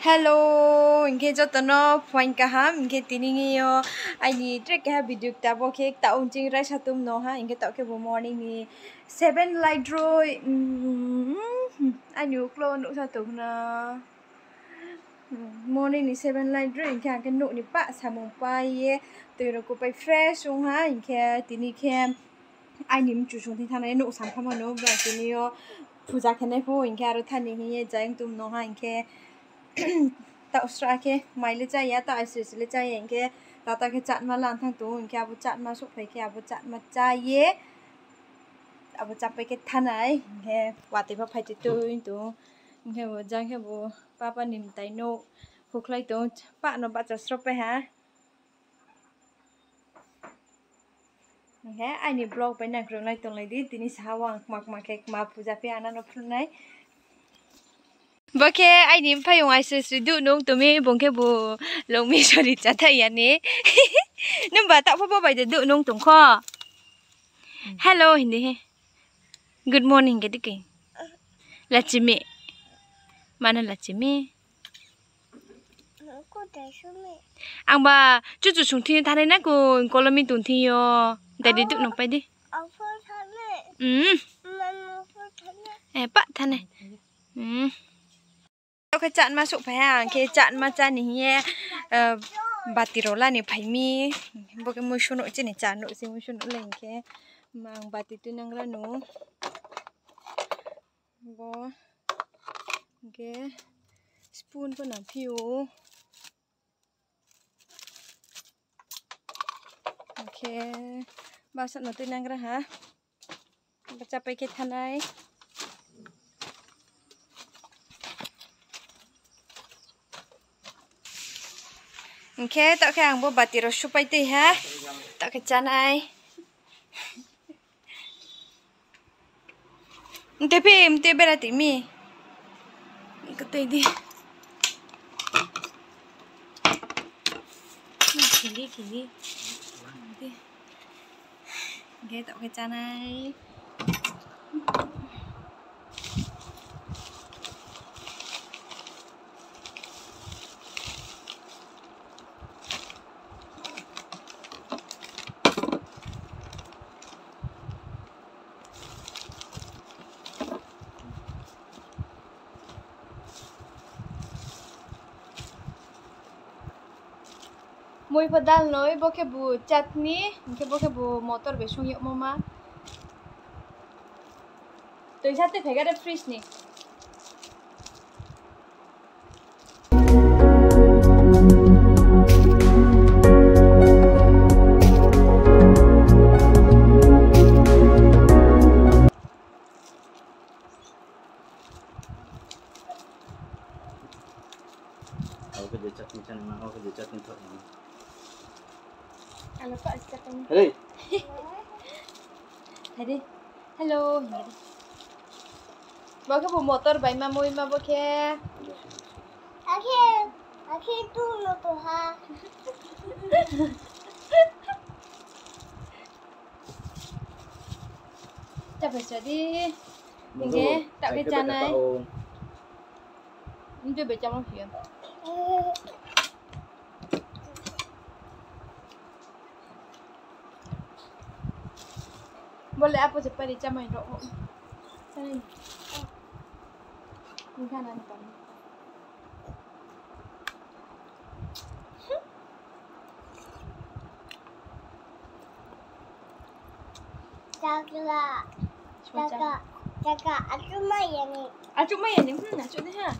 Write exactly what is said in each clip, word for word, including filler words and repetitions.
Hello, hing khe joto no phuaing kaham, hing khe tini yo aini tre keha video kta bo khe kta ongching raisa tum no ha, hing khe taoh khe bo morning ni seven light roi, mm, aini uklo nuhsa tong na. Morning ni seven light roi, hing khe ang khe nouh ni pah samung pai ye, tui rao kupai fresh ong ha, hing khe tini khe aini mchu sung thing thanai nouh sam kha mano, bra tini yo puja khe nai pho, hing khe aro thani hing ye jayang tum no ha, hing khe taoh sra khe mai le chá ya, taoh ice cream le chá ya, hing khe tata khe chatma lang thang tong, hing khe abo chatma souhphai khe abo chatma chá ye, abo chápai khe thanai, hing khe watoi pho phai tui tui tong, hing khe bo jang khe bo papa ni mtai nouh hukhlai tong, pah no bahcha sropai ha. Hing khe aini vlog bai nang krunglai tonglai di, tini saha wo ang kma kma khe kma puja phi ang nano phnuh nai. Bo khe aini mphaiyong aisri sri duh nung tong mi, bung khe bo longmi sori chá thaih ya ni. Nungba taoh pho bo bai de duh nung tong kho. Hello hing di he. Good morning khe di khe. Lachimi. Mano lachimi. Angba chuchu sung thing yo thanai na ko, kolomi tong thing yo. Dadi duh nung pai di. Eh, pah thanai. Taoh khe chatma souhphai ha, ang khe chatma chá ni hing ye, bati rao la ni phai mi. Bo khe muisu nouh chini chá nouh se muisu nouh le hing khe. Mang bati tuinang ra no. Bo hing khe spoon pho nang phi ou. Hing khe basa no tuinang ra ha. Bo chápai khe thanai. Hing khe taoh khe ang bo bati rao supai tui ha. Taoh khe chánai. Mtui phi, mtui bera tui mi. Kutui di. Khili, khili. Hing khe taoh khe chánai. Mui pho dal noi, bo khe bo chutney, hing khe bo khe bo motor bai sung yagmo ma. Toisa tei phai kha de fridge ni. Abo khe je chutney chani ma, abo khe je chutney thok ma. Hello. Hello. Bo khe bo motor bai ma mui ma bo khe. Akhe, akhe tu no to ha. Chápai sa di. Hing khe taoh khe chánai. Mtui bai chámo phi yo. Bo le apo se pari chámai rao. Chánai. Nung kha nani tong. Chakla. Chaka, chaka, achouhmai ya ni. Achouhmai ya ni, hmm, achouh di ha.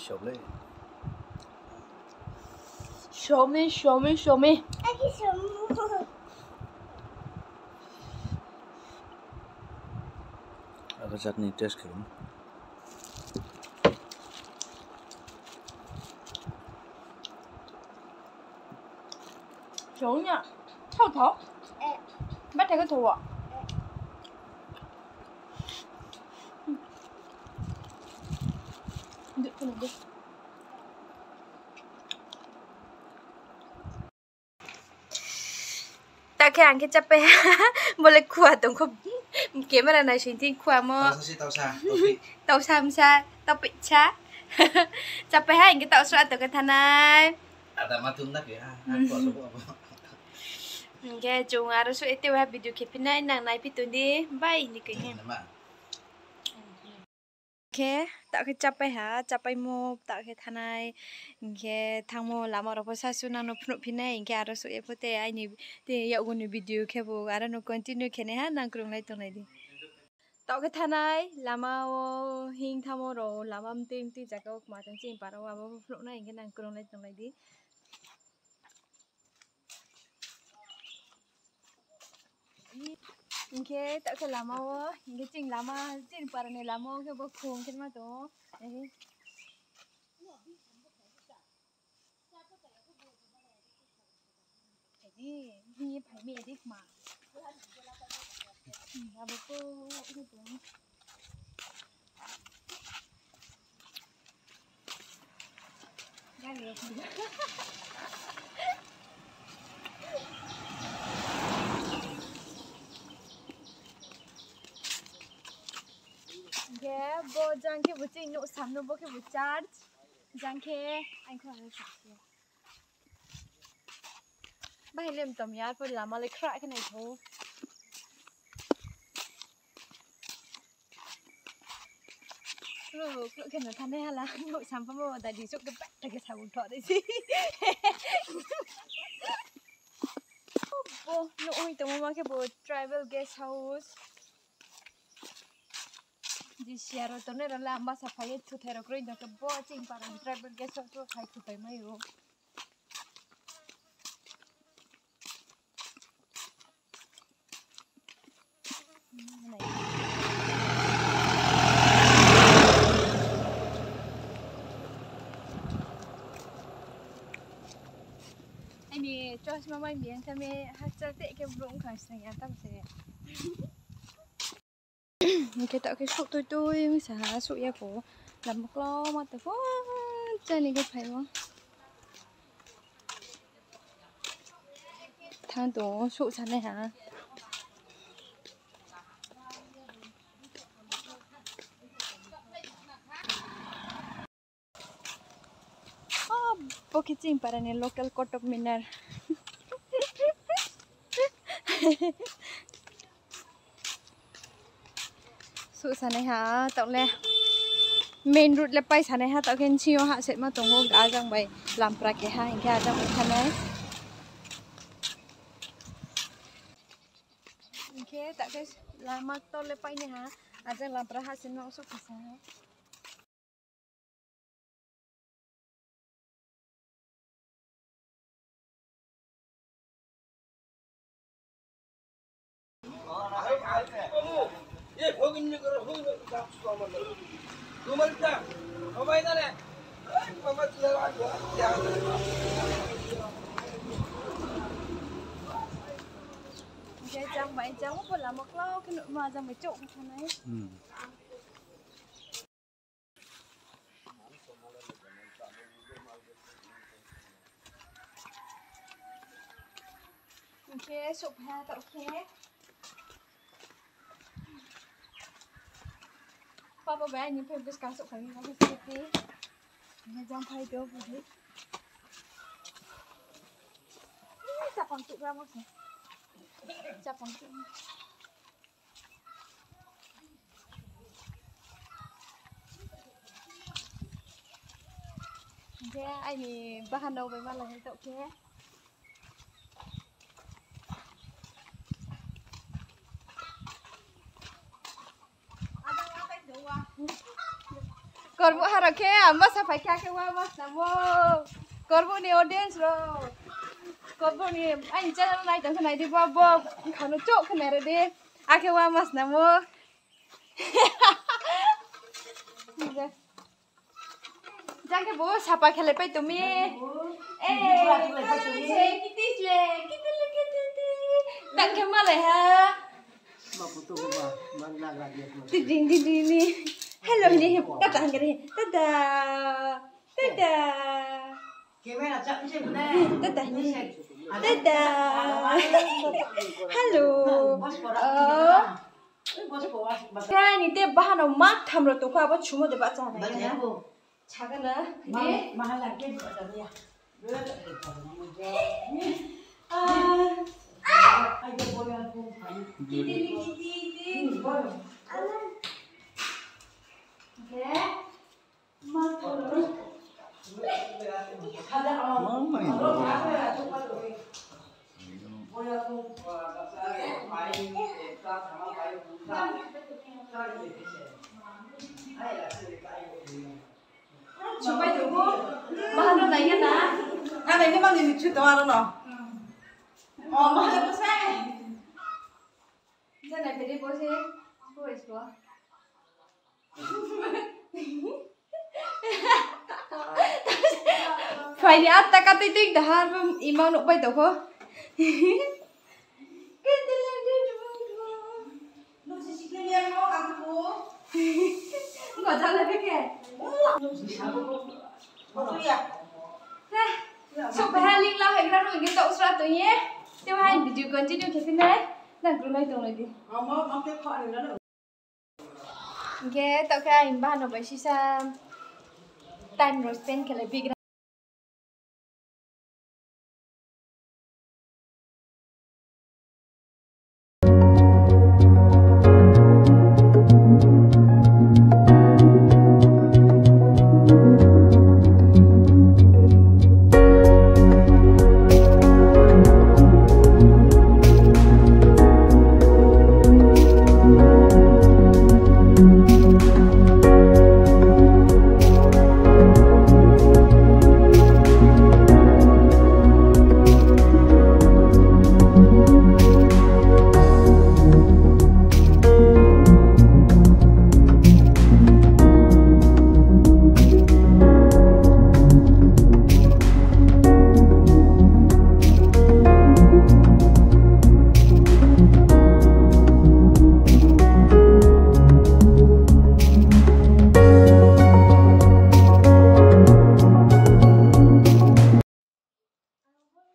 Show me, show me, show me. Abo chutney taste khe. Chong ya. Thao thao. Bathai khe thao wo. Taoh khe ang khe chápai ha, bo le khua tong kho, Camera nai sing thing khuamo. Tausa si, tausa. Tausa msa, taupeisa. Chapai ha, hing khe taoh sroh ato khe thanai. Ada ma tum na khe ha, ha, ko so bo. Hing khe chung aro sroh e tei ha video khe phinai, nang nai phi tong di, bye ni khe. Nama. Khe, taoh khe chapai ha, chapaimo taoh khe thanai, hing khe thangmo lama rao pho sasu nang no phnuh phinai, hing khe aro sroh e pho tei aini, tei yakgu ni video khe bo aro no continue khe nai ha, nang krunglai tonglai di. Taoh khe thanai, lama wo hing thamo rao, lama mtui mtui zaga wo kma tong chini para wo abo pho phnuh nai, hing khe nang krunglai tonglai di. Hing khe taoh khe lama wo, hing khe chini lama, chini para ni lama wo khe bo khong khe ma tong ou. Phai di, hing ye phai mi di kma. Abo to, abo to. Hing khe bo jang khe bo chini nouh sam no, bo khe bo church. Jang khe, ang khe ang sa khe. Bahai le mtom ya, arphuh lama le khrah khe nai thou. Klo, klo khe no thanai hala, nouh sampha mo dadi souh khe bak khe sa bung thoh dei si. Bo, nouh oi tongmo ma khe bo tribal guest house. Jisiya rao tongnai rao le masa phai ye thuthai rao kroi no khe bo chini para ni tribal guest house wo phai thuthai mai ou. Aini chosma mai mi ang tame hakchal tei khe brouh wngkha snang ya tam se. Hing khe taoh khe souh tui tui wngsa ha, souh ya kho. Lama kloma tong pho, chani khe phai o. Thang tong o, souh sanai ha. O, bo khe chini para ni local Qutub Minar. Souh sanai ha, taoh le main road le pai sanai ha, taoh khe nching yo hahsetma tong ou, ajang bai lampra keha, hing khe ajang bai thanai. Hing khe taoh khe lama ktor le painai ha, ajang lampra hahsetma souh khe sa ha. Hing khe jang bai jang pho lama klau khe nuhma jang bai chouh khe thanai. Hing khe souhphai ha taoh khe. Papa bai aini phai buskang souhphai mi, papa siti. Hing khe jang phai tong o budi. Chapang chouh ra mo se. Chapang chouh. Hing khe aini bahan rao bai malai hai taoh khe. Korbuh ha rao khe, ang masa phai khe, akhe wa ma snam ou. Korbuh ni audience rao. Korbuh ni, aini channel nai tong khe nai di, bo, bo, bkha no chouh khe nai ri di. Akhe wa ma snam ou. Jang khe bo sapa khelai pai tong mi. Eh, kiti le, kiti le, kiti le. Tang khe malai ha. Ding, ding, ding, ding. Hello, ni. Tata, hingkari. Tata. Tata. Tata, ni. Tata. Hello. Oh. Khe ni te bahan rao ma tham rao tongkha, abo chumo de bahcha nai khe na. Sakha na, phai di. Ah. Kiti, kiti, kiti. Khe. Supai tongkho. Maha no nai ya na. A nai ni mani ni chu tong aro no. O, maha no sai. Jana beri bo se. Bo isko. Phai ni atta katui tui dahar imang nuh pai tongkho. Gojala beke. Heh, so bahai link la hai gra rung gin ta usra tong ye. Te bahai video continue khe phi nai. Nang krunoi tonglai di. Hing khe taoh khe ang bahano bai sisa time rao spend khe lai bigra.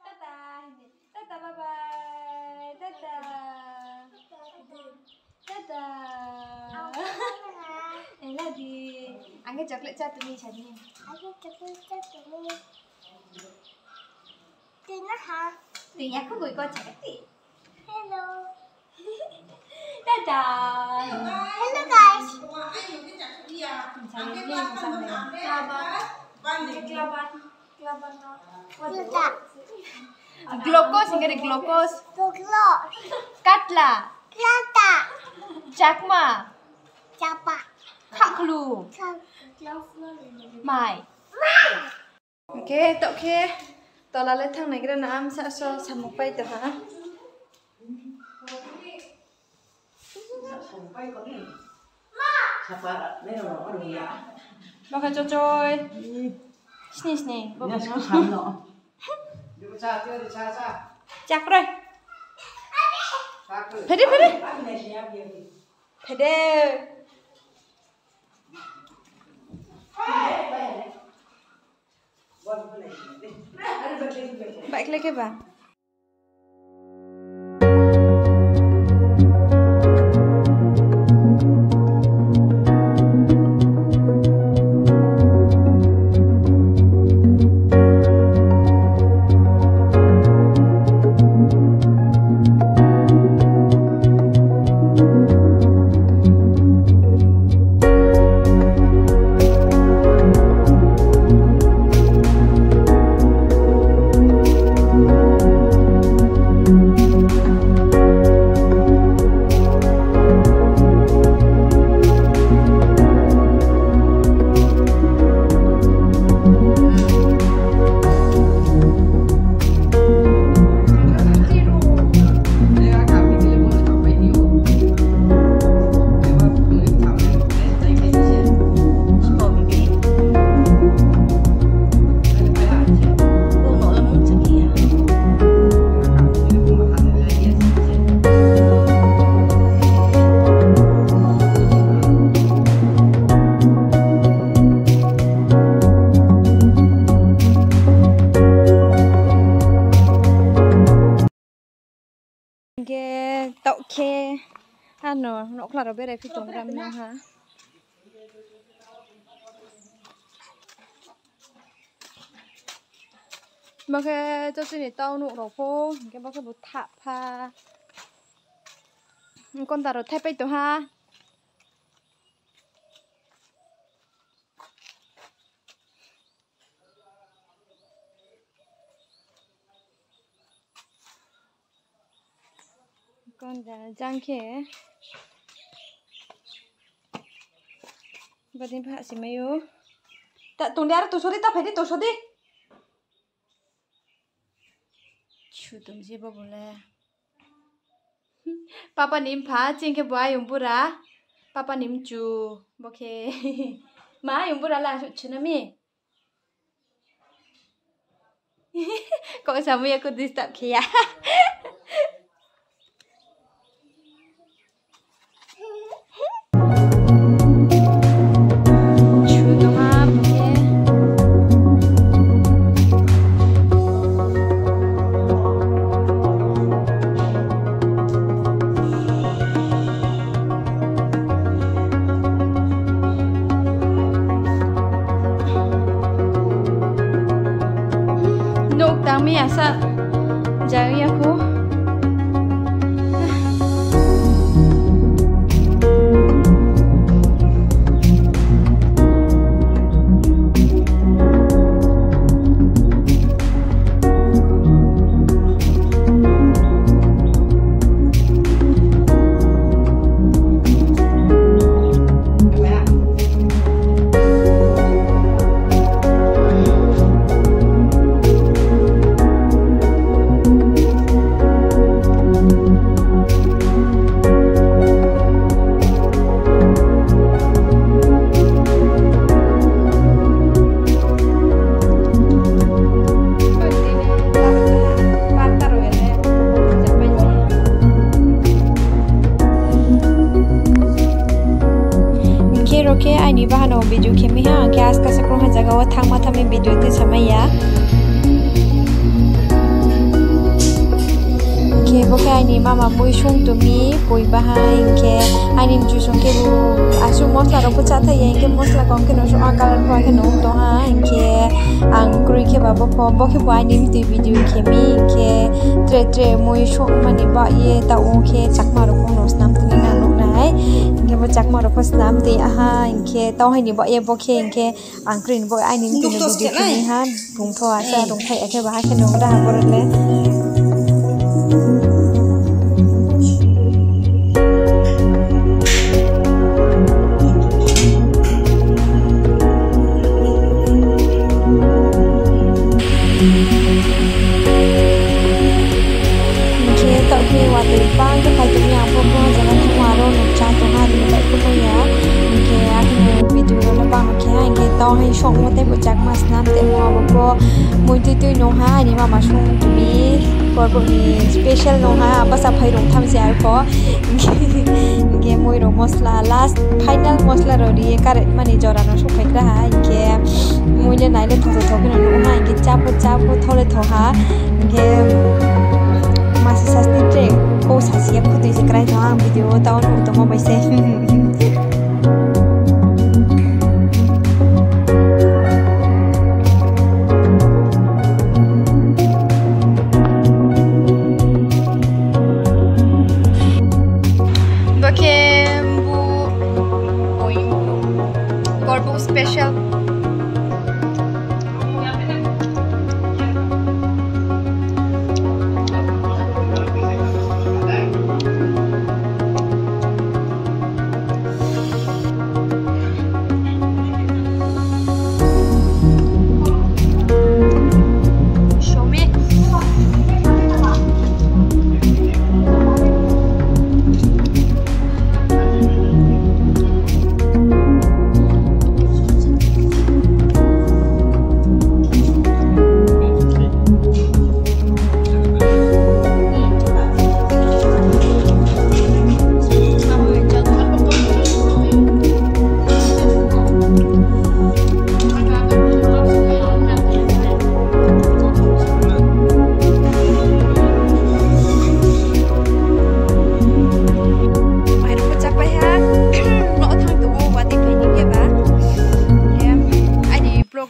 Tata, tata, bye bye, tata, tata. Ela di, ang khe chocolate chá tong mi sa di. Ang khe chocolate chá tong mi. Tui no ha. Tui ya kho goi ko chá ti. Hello. Tata. Hello, guys. Glucose, hingkhe glucose. Glucose. Katla. Katla. Chakma. Chapa. Khakhlu. Kha- Mai. Mai. Hingkhe taoh khe tola le thanng naigra na, bsa so samung pai tong ha. Bokhe chochoi. Sni sni. Chakroi. Phede, phede. Phede. Baikhlai khe ba. Hingkhe taoh khe Ano, nouhkhla rao berai phi tong gram nang ha. Bo khe to chini tau nouh rao pho, hing khe bo khe bo thah pha. Konda rao thaipai tong ha. Konda jang khe. Badin pha si mai ou. Ta tong di, aro toso di, ta phai di, toso di. Chu tong je bo bo le. Papa ni mpha, ching khe bo ayong bura. Papa ni mchu, bo khe. Ma ayong bura la, chu na mi. Kok samui ya ko disturb khe ya. Nouh tang mi asa jang ya kho. Hing khe ro khe aini bahanao video khe mi ha, hing khe aska se krungha zaga wo thanngma thanng mi video tui samai ya. Hing khe bo khe aini mama mui sung tong mi, poi baha, hing khe aini mchu sung khe bo asuh mosla rao pho chá thai ya, hing khe mosla kong khe no sung ha, colour pho khe no tong ha, hing khe ang kroi khe ba bo pho, bo khe bo aini mtui video khe mi, hing khe tre tre mui sung mani ba ye taoh wo khe chakma rao pho no snam tini nang nuh nai, hing khe bo chakma rao pho snam tui aha, hing khe tau hai ni ba ye bo khe, hing khe ang kroi ni bo aini mtui no video khe mi ha, bung tho asa rung thai ya khe baha khe nung da ha boro le. Hing khe taoh khe watoi bang khe phai tong mi, ang pho bo jaga thanngma aro no chá tong ha, ri bai pho no ya. Hing khe akhe no video rao no bang khe ha, hing khe tau hai songmo tei bo chakma snam tei mo abo pho mui tui tui nung ha, aini mama sung tong mi, porbo ni special nung ha, bsa phai rung tham se ar pho. Hing khe mui rao mosla, last final mosla rao ri ye karet mani jora no souhphai gra ha, hing khe mui le nai le tho tho tho khe no nung ha, hing khe chá pho chá pho tho le tho ha, hing khe masi sasti tre ko sasi ya khutoi se krai tong ang video wo tau nuh tongmo bai se. Bo khe bu, oi, porbo special.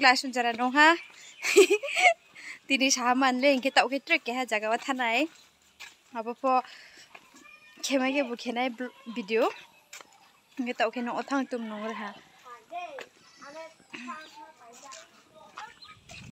class jora nung ha. Tini saha man le, hing khe taoh khe tre keha zaga wo thanng nai. Abo pho khemai khe bu khe nai bl-, video. Hing khe taoh khe nung o thanng tum nung ri ha.